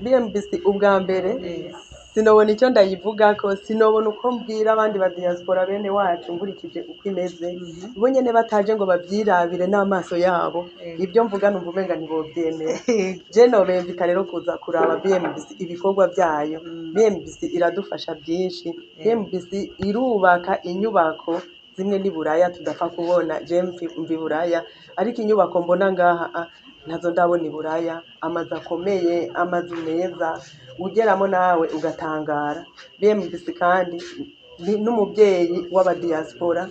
BMBC ubwa mbere sinobona icyo ndayivugako, sinobona uko mbwira abandi ba diaspora bene wacu nkurikije uko imeze. Bo nyene bataje ngo bavyirabire n'amaso yabo, ibyo mvuga numva umenga ntibovyemera. Je nobemvita rero kuza kuraba BMBC, ibikorwa vyayo. BMBC iradufasha byinshi. BMBC irubaka inyubako zimwe ni Buraya tudapfa kubona. Je mvi Buraya, ariko inyubako mbona ngaha ntazo ndabona i Buraya. Amazu akomeye, amazu meza ugeramo nawe ugatangara. BMBC kandi ni n'umubyeyi w'abadiaspora.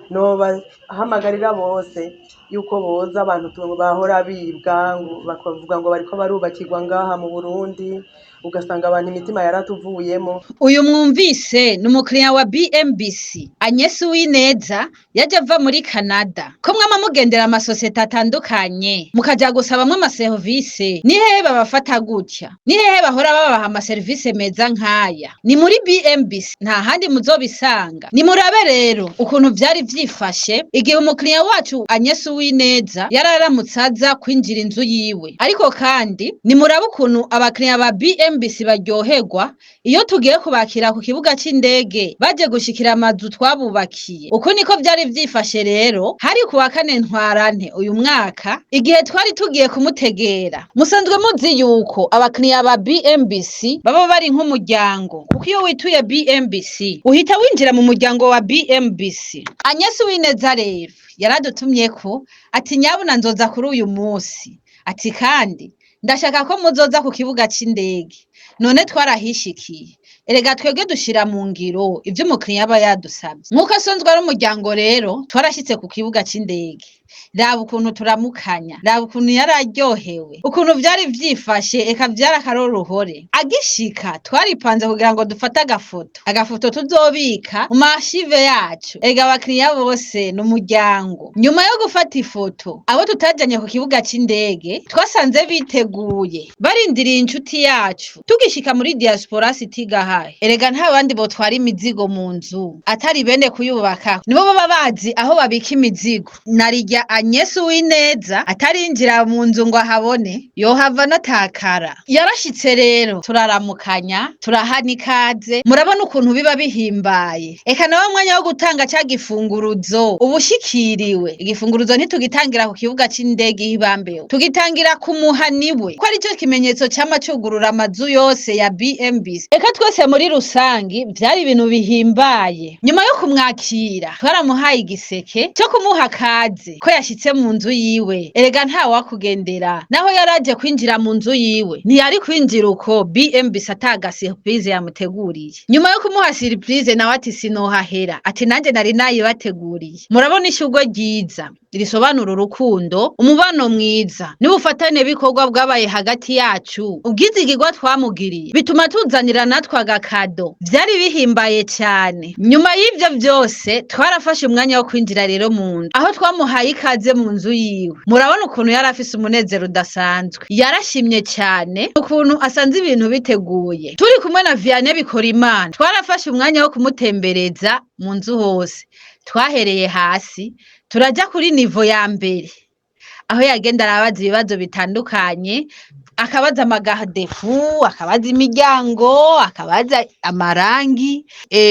Nobahamagarira bose yuko boza. Abantu bahora bibwa ngo bakavuga ngo bariko barubakirwa ngaha mu Burundi, ugasanga abantu imitima yaratuvuyemo. Uyu mwumvise ni umukiriya wa BMBC, Agnes Uwineza, yaje ava muri Canada. Ko mwama mugendera amasosiyete atandukanye mukaja gusabamwo amaserivise, ni hehe babafata gutya? Ni hehe bahora babaha amaserivise meza nk'aya? Ni muri BMBC, nta handi muzobisanga. Nimurabe rero ukuntu vyari vyifashe igihe umukiriya wacu Agnes Uwineza yararamutse aza kwinjira inzu yiwe. Ariko kandi nimurabe ukuntu abakiriya ba BMBC baryoherwa iyo tugiye kubakira ku kibuga c'indege, baje gushikira amazu twabubakiye. Uku niko vyari vyifashe rero. Hari ku wa 4 Ntwarante uyu mwaka, igihe twari tugiye kumutegera. Musanzwe muzi yuko abakiriya ba BMBC baba bari nk'umuryango, kuko iyo wituye BMBC uhita winjira mu muryango wa BMBC. Agnes Uwineza rero yaradutumyeko ati: "Nyabuna nzoza kuri uyu munsi," ati: "kandi ndashaka ko muzoza ku kibuga c'indege." None twarahishikiye. Erega twebwe dushira mu ngiro ivyo umukiriya aba yadusavye. Nk'uko asanzwe ari umuryango rero, twarashitse ku kibuga c'indege. Raba ukuntu turamukanya, raba ukuntu yari aryohewe, ukuntu vyari vyifashe, eka vyari akaroruhore. Agishika twaripanze kugira ngo dufate agafoto tuzobika mu ma archives yacu. Erega abakiriya bose ni umuryango. Nyuma yo gufata ifoto, abo tutajanye ku kibuga c'indege twasanze biteguye, barindiriye inshuti yacu. Tugishika muri Diaspora City Gahahe, erega nta bandi botwara imizigo mu nzu atari bene kuyubaka, nibo baba bazi aho babika imizigo. Narirya Agnes Uwineza atarinjira mu nzu ngo ahabone, yohava anatakara. Yarashitse rero, turaramukanya, turahana ikaze. Murabona ukuntu biba bihimbaye. Eka nawe mwanya wo gutanga ca gifunguruzo ubushikiriwe. Igifunguruzo ntitugitangira ku kibuga c'indege ihibambewe, tugitangira ku muhaniwe, ko arico kimenyetso cama cugurura amazu yose ya BMBC. Eka twese muri rusangi vyari ibintu bihimbaye. Nyuma yo kumwakira, twaramuhaye igiseke co kumuha kaze ko yashitse mu nzu yiwe. Erega ntawakugendera, naho yaraje kwinjira mu nzu yiwe, ntiyari kwinjira uko BMBC ataga surprise yamuteguriye. Nyuma yo kumuha surprise, nawe ati: "Sinohahera," ati: "Nanje nari nayibateguriye." Murabona ishurwe ryiza risobanura urukundo, umubano mwiza n'ubufatane bikorwa bwabaye hagati yacu. Ubwizigirwa twamugiriye bituma tuzanira natwe agakado. Vyari bihimbaye cyane. Nyuma y'ivyo vyose, twarafashe umwanya wo kwinjira rero mu nzu, aho twamuhaye ikaze mu nzu yiwe. Murabona ukuntu yari afise umunezero udasanzwe. Yarashimye cyane ukuntu asanze ibintu biteguye. Turi kumwe na Vianney Bikorimana, twarafashe umwanya wo kumutembereza mu nzu hose. Twahereye hasi, turaja kuri niveau ya mbere, aho yagenda arabaza ibibazo bitandukanye, akabaza ama garde-fous, akabaza imiryango, akabaza amarangi.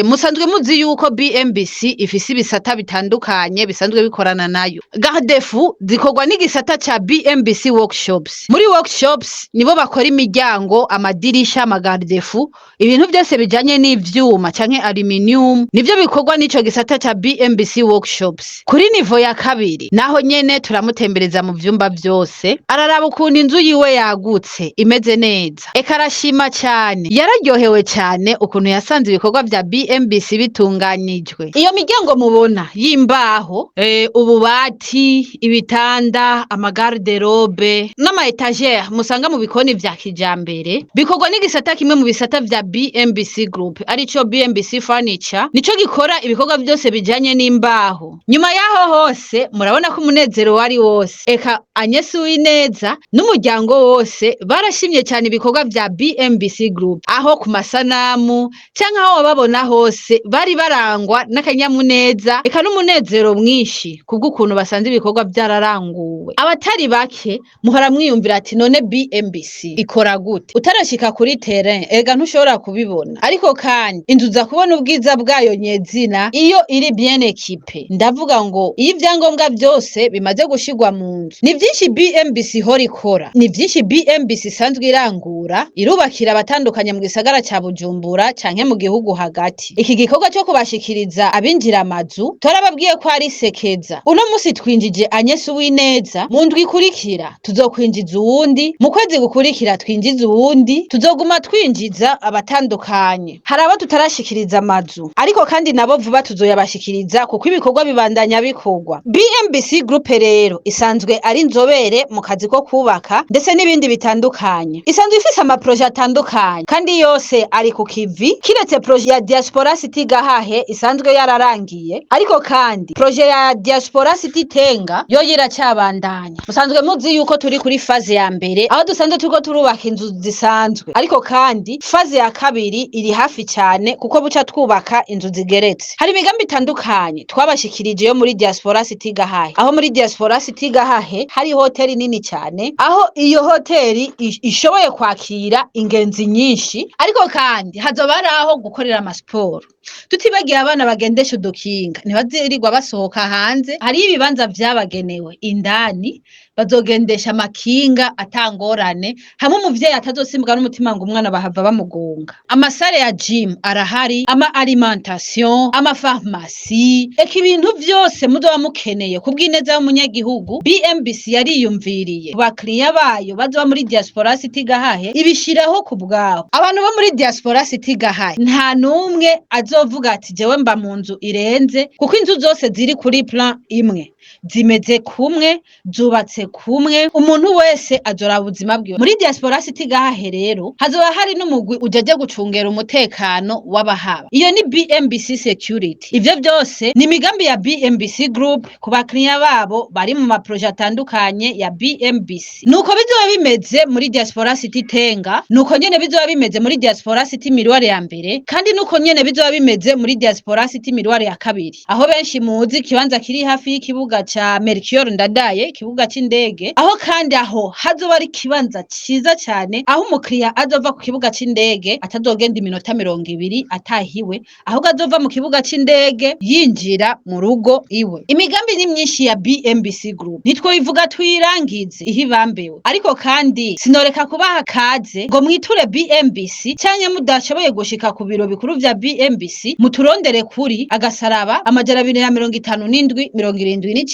Musanzwe muzi yuko BMBC ifise ibisata bitandukanye bisanzwe bikorana nayo. Garde-fous zikorwa n'igisata ca BMBC Workshops. Muri workshops nibo bakora imiryango, amadirisha, ama garde-fous, ibintu vyose bijanye n'ivyuma canke aluminium, nivyo bikorwa n'ico gisata ca BMBC Workshops. Kuri niveau ya kabiri naho nyene turamutembereza mu vyumba vyose, araraba ukuntu inzu yiwe yagutse, imeze neza, eka arashima cyane. Yararyohewe cyane ukuntu yasanze ibikorwa vya BMBC bitunganijwe. Iyo miryango mubona y'imbaho, ububati, ibitanda, ama garde-robe n'ama étagères musanga mu bikoni vya kijambere, bikorwa n'igisata kimwe mu bisata vya BMBC Group, arico BMBC Furniture. Nico gikora ibikorwa vyose bijanye n'imbaho. Nyuma yaho hose, murabona ko umunezero wari wose. Eka Agnes Uwineza n'umuryango wose barashimye cyane ibikorwa vya BMBC Group, aho ku masanamu canke aho wababona hose bari barangwa n'akanyamuneza eka n'umunezero mwinshi kubw'ukuntu basanze ibikorwa vyararanguwe. Abatari bake muhora mwiyumvira ati none BMBC ikora gute? Utarashika kuri terrain ega ntushobora kubibona, ariko kandi inzu uza kubona ubwiza bwayo nyezina iyo iri bien équipée. Ndavuga ngo iyo ivyangombwa vyose bimaze gushirwa mu nzu. Ni vyinshi BMBC ihora ikora, ni vyinshi BMBC isanzwe irangura, irubakira abatandukanye mu gisagara ca Bujumbura canke mu gihugu hagati. Iki gikorwa co kubashikiriza abinjira amazu twarababwiye ko ari sekeza. Uno musi twinjije Agnes Uwineza, mu ndwi ikurikira tuzokwinjiza uwundi, mu kwezi gukurikira twinjiza uwundi, tuzoguma twinjiza abatandukanye. Hari abo tutarashikiriza amazu, ariko kandi nabo vuba tuzoyabashikiriza kuko ibikorwa bibandanya bikorwa. BMBC Group rero isanzwe ari inzobere mu kazi ko kubaka ndetse n'ibindi bitandukanye. Isanzwe ifise amaproje atandukanye kandi yose ari ku kivi, kiretse projet ya Diaspora City Gahahe isanzwe yararangiye, ariko kandi projet ya Diaspora City Tenga yo iracabandanya. Musanzwe muzi yuko turi kuri phase ya mbere, aho dusanzwe turiko turubaka inzu zisanzwe, ariko kandi phase ya kabiri iri hafi cyane kuko buca twubaka inzu zigeretse. Hari imigambi itandukanye twabashikirije yo muri Diaspora City Gahahe, aho muri Diaspora City Gahahe hari hoteli nini cyane, aho iyo hoteli ishoboye kwakira ingenzi nyinshi, ariko kandi hazoba hari aho gukorera amasiporo. Tutibagiye abana bagendesha udukinga, ntibazirirwa basohoka hanze, hariyo ibibanza vyabagenewe indani bazogendesha amakinga atangorane, hamwe umuvyeyi atazosimbwa n'umutima ngo umwana bahava bamugonga. Amasare ya gym arahari, ama alimentation, amafarumasi, eka ibintu vyose muzoba mukeneye kubw'ineza y'umunyagihugu. BMBC yariyumviriye ku bakiriya bayo bazoba muri Diaspora City Gahahe, ibishiraho ku bwabo. Abantu bo muri Diaspora City Gahahe nta n'umwe azovuga ati jewe mba mu nzu irenze, kuko inzu zose ziri kuri plan imwe, zimeze kumwe, zubatse kumwe, umuntu wese azoraba ubuzima bwiwe. Muri Diaspora City Gahahe rero hazoba hari n'umugwi ujaje gucungera umutekano w'abahaba, iyo ni BMBC Security. Ivyo vyose ni imigambi ya BMBC Group ku bakiriya babo bari mu maproje atandukanye ya BMBC. Nuko bizoba bimeze muri Diaspora City Tenga, nuko nyene bizoba bimeze muri Diaspora City Miroir ya mbere, kandi nuko nyene bizoba bimeze muri Diaspora City Miroir ya kabiri, aho benshi muzi ikibanza kiri hafi y'ikibuga ca Melchior Ndadaye, ikibuga c'indege, aho kandi aho hazoba ari ikibanza ciza cane, aho umukiriya azova ku kibuga c'indege atazogenda iminota 20 atahiwe, ahubwo azova mu kibuga c'indege yinjira mu rugo iwe. Imigambi ni myinshi ya BMBC Group, ntitwoyivuga tuyirangize ihibambewe, ariko kandi sinoreka kubaha kaze ngo mwiture BMBC, canke mudashoboye gushika ku biro bikuru vya BMBC muturondere kuri agasaraba 257 79 500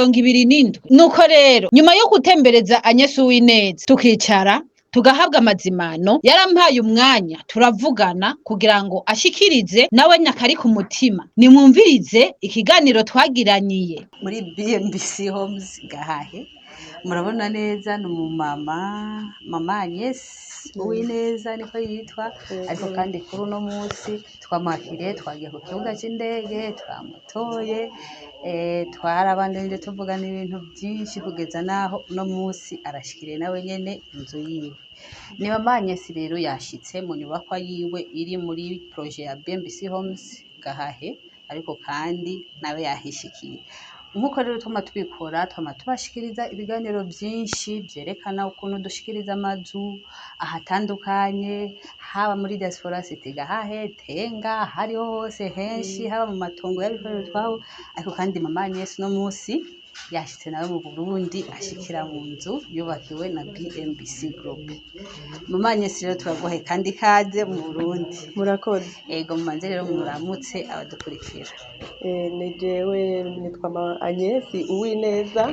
227. Nuko rero nyuma yo gutembereza Agnes Uwineza, tukicara tugahabwa amazimano, yarampaye umwanya turavugana kugira ngo ashikirize nawe nyakari ku mutima. Nimwumvirize ikiganiro twagiraniye. Muri BMBC Homes Gahahe murabona neza ni umumama, mama Agnes Uwineza niko yitwa, ariko kandi kuri uno munsi twamwakiriye, twagiye ku kibuga c'indege twamutoye, twarabandanije tuvugana ibintu byinshi kugeza naho uno munsi arashikiriye nawe nyene inzu yiwe. Ni mama Agnes rero yashitse mu nyubakwa yiwe iri muri projet ya BMBC Homes Gahahe, ariko kandi nawe yahishikiye. Nk'uko rero twama tubikora, twama tubashikiriza ibiganiro byinshi vyerekana ukuntu dushikiriza amazu ahatandukanye, haba muri Diaspora City Gahahe, Tenga, hariho hose henshi, haba mu matongo y'abikorera utwabo, ariko kandi mama Agnes uno munsi yashitse nawe mu Burundi, ashikira mu nzu yubakiwe na BMBC Group. Mama Agnes rero turaguhaye kandi ikaze mu Burundi. Murakoze. Ego, mumanze rero muramutse abadukurikira. Ni jewe nitwa Agnes Uwineza,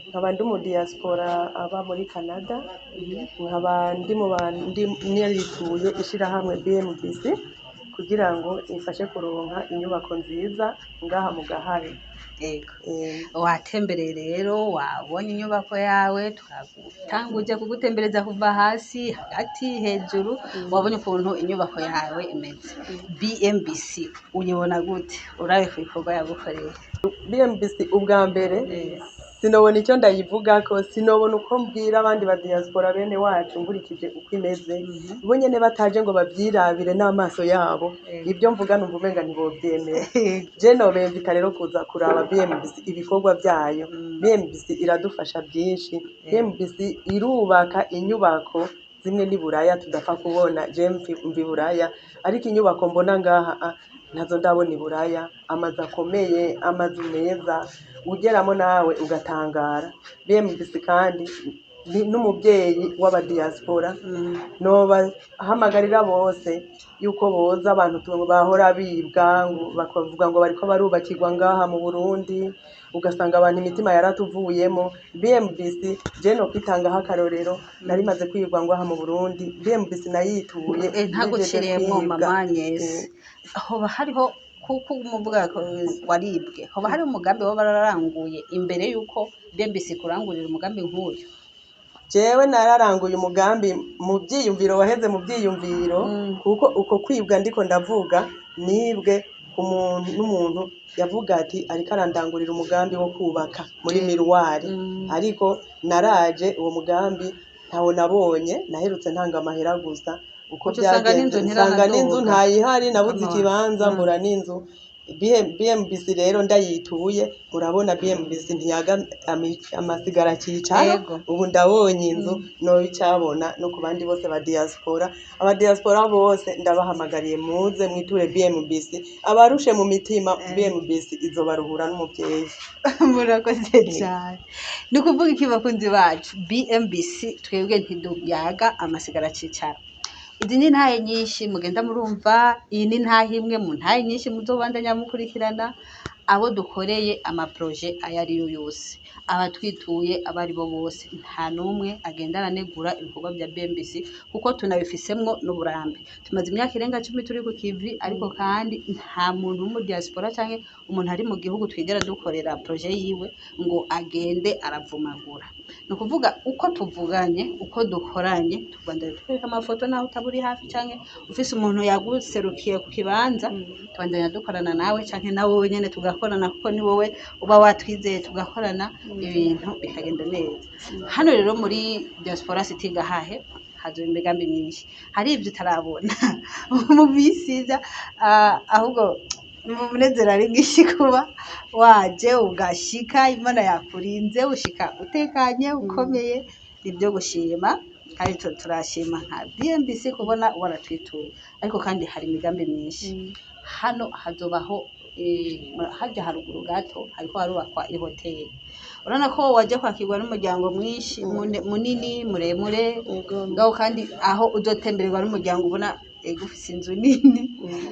nkaba ndi mu diaspora aba muri Canada, nkaba ndi mu bandi narituye ishirahamwe BMBC kugira ngo imfashe kuronka inyubako nziza ngaha mu Gahahe. Yego. Eh, Watembereye rero, wabonye inyubako yawe, twagutanguje kugutembereza kuva hasi, hagati, hejuru, wabonye ukuntu inyubako yawe imeze. BMBC uyibona gute urabe ku bikorwa yagukoreye? BMBC ubwa mbere sinobona icyo ndayivugako, sinobona uko mbwira abandi ba diaspora bene wacu nkurikije uko imeze. Bo nyene bataje ngo bavyirabire n'amaso yabo, ibyo mvuga numva umenga ntibovyemera. Je nobemvita rero kuza kuraba BMBC, ibikorwa byayo. BMBC iradufasha byinshi. BMBC irubaka inyubako zimwe ni Buraya tudapfa kubona. Je mvi Buraya, ariko inyubako mbona ngaha ntazo ndabona i Buraya. Amazu akomeye, amazu meza, ugeramo nawe ugatangara. BMBC kandi ni n'umubyeyi w'abadiaspora. Nobahamagarira bose yuko boza. Abantu bahora bibwa ngo bakavuga ngo bariko barubakirwa ngaha mu Burundi, ugasanga abantu imitima yaratuvuyemo. BMBC je no kwitangaho akarorero, nari maze kwibwa ngaha mu Burundi, BMBC nayituye Eh, ntaguciriyemwo mpejeje kwibwa. Mama Agnes, hoba hariho, kuko umuvuga ko waribwe, hoba hari umugambi woba wararanguye imbere y'uko BMBC kurangurira umugambi nk'uyu? Jewe nararanguye umugambi mu byiyumviro, waheze mu byiyumviro, kuko uko kwibwa ndiko ndavuga nibwe ku muntu, n'umuntu yavuga ati ariko arandangurira umugambi wo kubaka muri miruwari, ariko naraje uwo mugambi ntawo nabonye. Naherutse ntanga amahera gusa. Uko Uca usanga byagenze, n'inzu nsanga n'inzu ntiranaduga. ntayihari, nabuze Come on. ikibanza, mbura n'inzu. BMBC rero ndayituye, murabona BMBC ntiyaga amasigara cicaro. Ubu ndabonye inzu, nobicyabona no ku bandi bose ba diaspora. Aba diaspora bose ndabahamagariye, muze mwiture BMBC. Abarushe mu mitima, BMBC izobaruhura n'umuvyeyi. Murakoze cyane. Ni ukuvuga iki, bakunzi bacu? BMBC twebwe ntiduyaga amasigara cicara. Izi ni intahe nyinshi mugenda murumva, iyi ni intahe imwe mu ntahe nyinshi muzobandanya mukurikirana. Abo dukoreye amaproje ayo ariyo yose, abatwituye abo ari bo bose, nta n'umwe agenda aranegura ibikorwa bya BMBC, kuko tunabifisemwo n'uburambe. Tumaze imyaka irenga 10 turi ku kivi, ariko kandi nta muntu wo mu diaspora canke umuntu ari mu gihugu twigera dukorera projet yiwe ngo agende aravumagura. Ni ukuvuga uko tuvuganye, uko dukoranye, tubandanya tukwereka amafoto naho utaba uri hafi canke ufise umuntu yaguserukiye ku kibanza, tubandanya dukorana nawe canke nawe wenyene tugakorana, kuko ni wowe uba watwizeye, tugakorana ibintu bikagenda neza. Hano rero muri Diaspora City Gahahe hazoba imigambi myinshi. Hari ibyo utarabona mu minsi iza, ahubwo umunezero ari mwinshi kuba waje ugashika, Imana yakurinze ushika utekanye ukomeye, nibyo gushima. Kandi turashima nka BMBC kubona waratwituye. Ariko kandi hari imigambi myinshi hano hazobaho. Harya haruguru gato hariko harubakwa ihoteli. Urabona ko waje kwakirwa n'umuryango mwinshi, munini, muremure. Ngaho kandi aho uzotembererwa n'umuryango, ubona ego ufise inzu nini,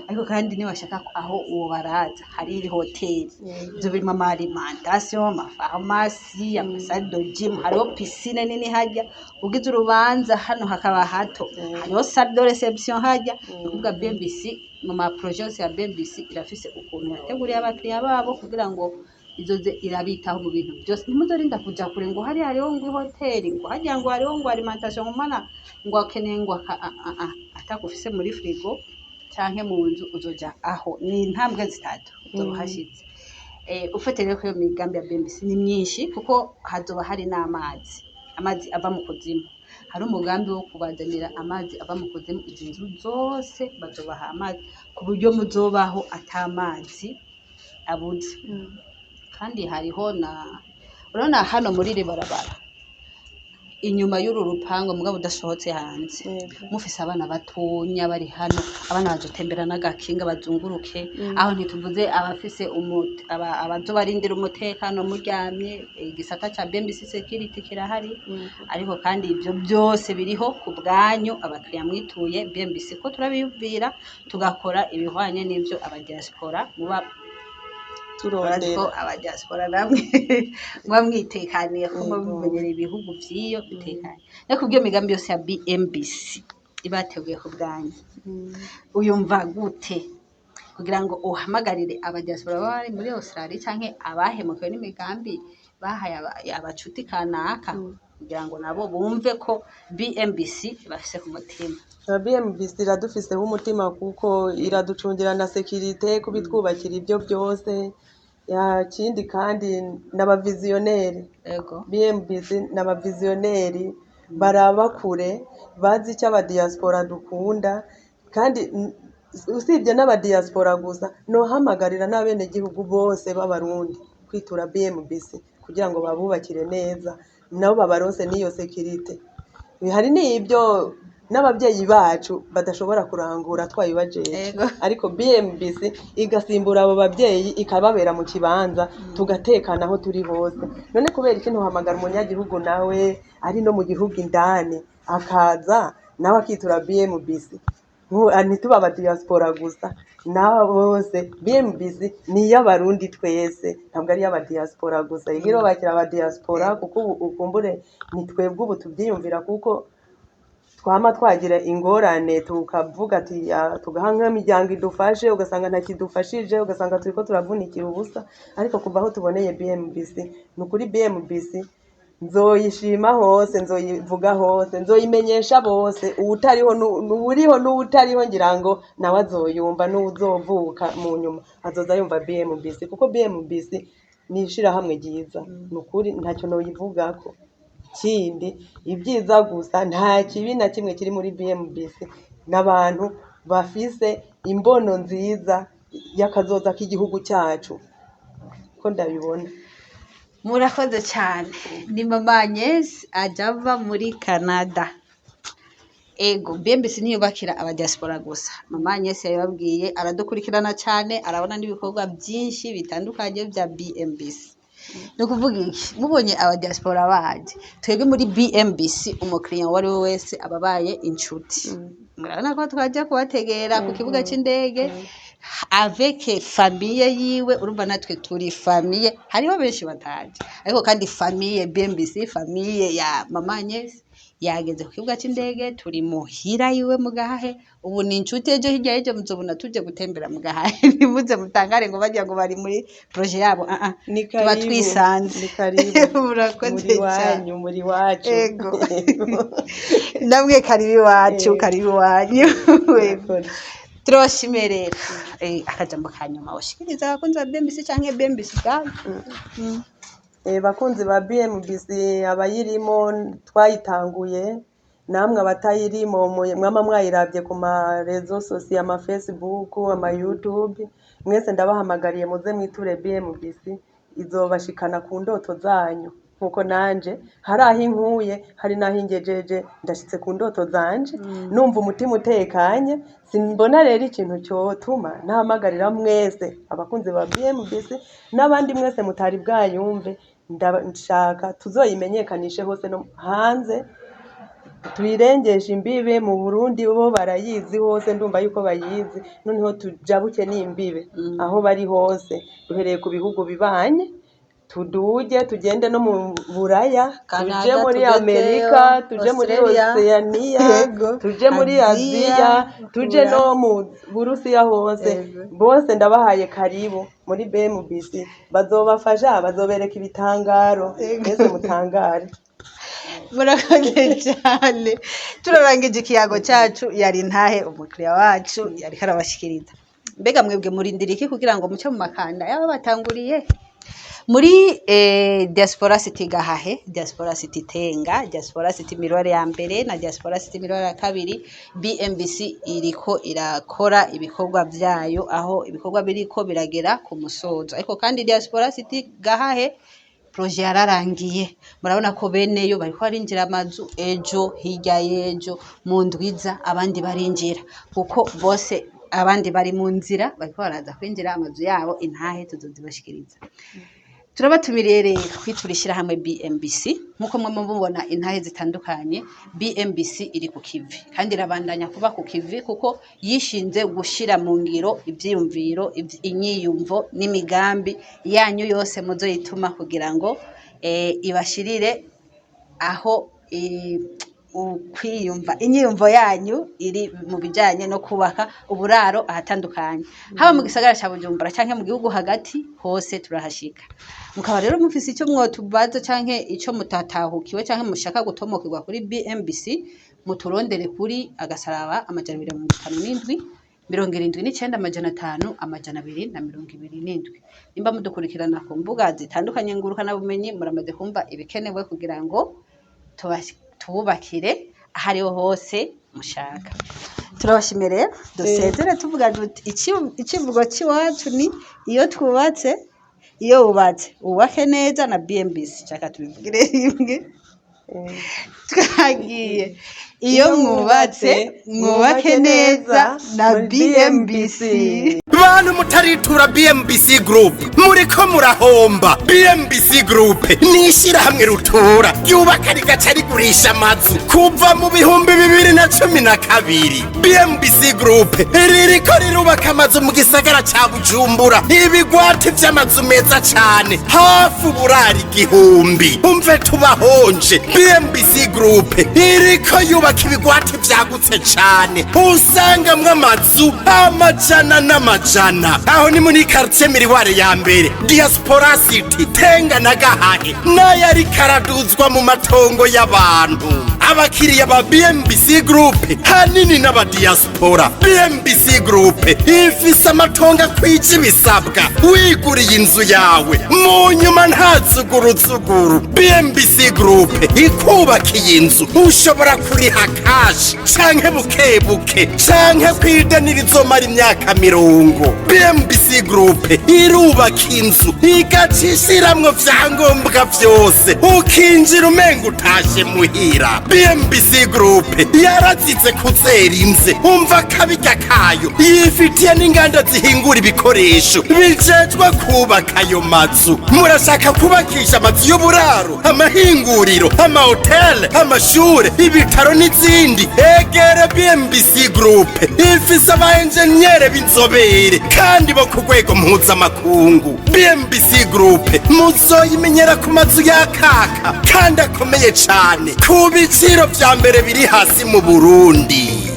ariko kandi niwashaka aho uwo baraza hari iri hoteli. Ivyo birimo ama alimentation, amafarumasi, ama salle de gym, hariho piscine nini harya. Ugize urubanza hano hakaba hato, hariho salle de réception harya. Ni ukuvuga BMBC, mu ma projet yose ya BMBC, irafise ukuntu yateguriye abakiriya babo kugira ngo izoze irabitaho mu bintu byose. Ntimuzorinda kuja kure ngo hariya hariho ngo ihoteli, ngo harya ngo hariho ngo alimentation, ngo mana ngo akeneye ngo atakufise muri frigo canke mu nzu, uzoja aho ni intambwe zitatu uzoba uhashitse. Ufate rero ko iyo migambi ya BMBC ni myinshi, kuko hazoba hari n'amazi, amazi ava mu kuzimu. Hari umugambi wo kubazanira amazi ava mu kuzimu. Izi nzu zose bazobaha amazi ku buryo muzobaho ata mazi abuze. Kandi hariho na, urabona hano muri iri barabara inyuma y'uru rupangu, mugabo udasohotse hanze, mufise abana batonya bari hano, abana bazotembera n'agakinga bazunguruke. Aho ntituvuze abafise abazobarindira umutekano muryamye. Igisata ca BMBC Security kirahari. Ariko kandi ivyo byose biriho ku bwanyu abakiriya mwituye BMBC, ko turabiyumvira tugakora ibihwanye n'ivyo abadiaspora muba turondera. Ko abadiaspora namwe muba mwitekaniye, ko muba mumenyereye ibihugu vy'iyo bitekanye. No kubw'iyo migambi yose ya BMBC ibateguye ku bwanyu, uyumva gute? Kugira ngo uhamagarire abadiaspora baba bari muri Australia canke abahemukiwe n'imigambi bahaye abacuti kanaka, kugira ngo nabo bumve ko BMBC bafise ku mutima. Na BMBC iradufiseho umutima kuko iraducungira na sécurité, kubitwubakira ibyo byose. Ya kindi kandi n'abavisionnaires. BMBC n'abavisionnaires, baraba kure, bazi icyo abadiaspora dukunda. Kandi usibye n'abadiaspora gusa, nohamagarira n'abenegihugu bose b'Abarundi kwitura BMBC kugira ngo babubakire neza, nabo babaronse n'iyo sécurité. Hari n'ibyo n'ababyeyi bacu badashobora kurangura twabibajeje, ariko BMBC igasimbura abo babyeyi, ikababera mu kibanza, tugatekana aho turi hose. None kubera iki ntuhamagara umunyagihugu nawe ari no mu gihugu indani, akaza nawe akitura BMBC? Ntituba aba diaspora gusa, n'abo bose. BMBC ni iy'Abarundi twese, ntabwo ari iy'aba diaspora gusa. Igira bakira aba diaspora kuko ubu ukumbure ni twebwe ubu tubyiyumvira, kuko twama twagira ingorane tukavuga ati "Ya, tugaha nk'imiryango idufashe", ugasanga ntakidufashije, ugasanga turiko turavunikira ubusa. Ariko kuva aho tuboneye BMBC, ni ukuri BMBC nzoyishima hose, nzoyivuga hose, nzoyimenyesha bose. Uwutariho n'uwuriho n'uwutariho, ngira ngo nawe azoyumva, n'uwuzovuka mu nyuma azoza yumva BMBC, kuko BMBC ni ishirahamwe ryiza, ni ukuri ntacyo noyivugako kindi, ibyiza gusa, nta kibi na kimwe kiri muri BMBC. N'abantu bafise imbono nziza y'akazoza k'igihugu cyacu, ko ndabibona. Murakoze cyane. Ni mama Agnes aja ava muri Canada. Ego, BMBC ntiyubakira abadiaspora gusa, mama Agnes yabibabwiye, aradukurikirana cyane, arabona n'ibikorwa byinshi bitandukanye bya BMBC. Ni ukuvuga iki? Mubonye abadiaspora baje, twebwe muri BMBC umukiriya uwo ari we wese aba abaye inshuti. Murabona ko twajya kubategera ku kibuga cy'indege avec famille yiwe. Urumva natwe turi famille, hariho benshi bataje, ariko kandi famille BMBC, famille ya mama Agnes yageze ku kibuga cy'indege, turi muhira yiwe mu Gahahe. Ubu ni inshuti. Ejo hirya y'ejo muzobona tuje gutembera mu Gahahe. Ntimuze mutangare ngo bagira ngo bari muri projet yabo. Ah ah, Ni tuba karibu. twisanze. Ni karibu. Murakoze Muri cyane. wanyu, muri wacu. Ego, namwe karibu iwacu. Karibu iwanyu. Murakoze. Turabashimiye rero. Akajambo ka nyuma ushikiriza abakunzi ba BMBC canke BMBC ubwabo? Bakunzi ba BMBC, abayirimo twayitanguye, namwe abatayirimo mwama mwayiravye ku ma réseaux sociaux, ama Facebook, ama YouTube, mwese ndabahamagariye muze mwiture BMBC, izobashikana ku ndoto zanyu. Nkuko nanje hari aho inkuye, hari n'aho ingejeje, ndashitse ku ndoto zanje, numva umutima utekanye. Simbona rero ikintu cyotuma ntahamagarira mwese abakunzi ba BMBC n'abandi mwese mutari bwayumve. Ndashaka tuzoyimenyekanishe hose no hanze, tuyirengeshe imbibe. Mu Burundi bo barayizi hose, ndumva yuko bayizi. Noneho tujabuke n'imbibe aho bari hose, duhereye ku bihugu bibanye, tuduge tugende no mu Buraya, tuje Canada, muri tugezeyo, Amerika, tuje muri Australia, Oceania, tuje muri Aziya, Aziya, tuje Buraya. no mu Burusiya hose. Bose ndabahaye karibu muri BMBC, bazobafasha, bazobereka ibitangaro. Mwese mutangare. Murakoze cyane. Turarangije ikiyago cyacu. Yari ntahe umukiriya wacu yariko arabashikiriza. Mbega mwebwe murindira iki kugira ngo muce mu makanda yaba batanguriye muri Diaspora City Gahahe, Diaspora City Tenga, Diaspora City Miroir ya mbere na Diaspora City Miroir ya kabiri? BMBC iriko irakora ibikorwa vyayo, aho ibikorwa biriko biragera ku musozo. Ariko kandi Diaspora City Gahahe projet yararangiye, murabona ko beneyo bariko barinjira amazu. Ejo, hirya y'ejo, mu ndwiza abandi barinjira, kuko bose abandi bari mu nzira, bariko baraza kwinjira amazu yabo. Intahe tuzozibashikiriza. Turabatumiriye rero kwitura ishyirahamwe BMBC. Nk'uko mwe mubona intahe zitandukanye, BMBC iri ku kivi kandi irabandanya kuba ku kivi, kuko yishinze gushira mu ngiro ivyiyumviro, inyiyumvo n'imigambi yanyu yose muzoyituma, kugira ngo ibashirire aho. Ukwiyumva, inyiyumvo yanyu iri mu bijanye no kubaka uburaro ahatandukanye, haba mu gisagara ca Bujumbura canke mu gihugu hagati, hose turahashika. Mukaba rero mufise ico mwotubaza canke ico mutatahukiwe canke mushaka gutomokirwa kuri BMBC, muturondere kuri *257 79 500 227. Nimba mudukurikirana ku mbuga zitandukanye ngurukanabumenyi, muramaze kumva ibikenewe kugira ngo tububakire ahariho hose mushaka. Turabashimiye rero, dusezere tuvuga duti icivugo c'iwacu ni iyo twubatse, iyo wubatse wubake neza na BMBC. Shaka tubivugire rimwe. Twagiye: iyo mwubatse mwubake neza na BMBC. Bantu mutaritura BMBC Group, muriko murahomba. BMBC Group ni ishyirahamwe rutura ryubaka rigaca rigurisha amazu kuva mu 2012. BMBC Group ririko rirubaka amazu mu gisagara ca Bujumbura, ibigwati vy'amazu meza cane, hafi uburari 1000. Umve tubahonje, BMBC Group iriko yubaka ibigwati vyagutse cane, usangamwo amazu amajana n'amajana. Aho ni muri quartier Miriware ya mbere, Diaspora City, Tenga na Gahahe, n'ayo ariko araduzwa mu matongo y'abantu. Abakiriya ba BMBC Group hanini n'abadiaspora. BMBC Group ifise amatongo akwije ibisabwa, wiguriye inzu yawe mu nyuma nta zuguruzuguru. BMBC Group ikubakiye inzu, ushobora kuriha cash canke buke buke canke kwideni rizomara imyaka 30. BMBC Group irubaka inzu igaca ishiramwo vyangombwa vyose, ukinjira umenga utashe muhira. BMBC Group yarazize kuzera inze, umva akabirya kayo, yifitiye n'inganda zihingura ibikoresho bijejwe kubaka ayo mazu. Murashaka kubakisha amazu y'uburaro, amahinguriro, amahoteli, amashure, ibitaro n'izindi? Egere BMBC Group, ifise aba enjeniyere b'inzobere kandi bo ku rwego mpuzamakungu. BMBC Group muzoyimenyera ku mazu yakaka kandi akomeye cane, ku biciro vya mbere biri hasi mu Burundi.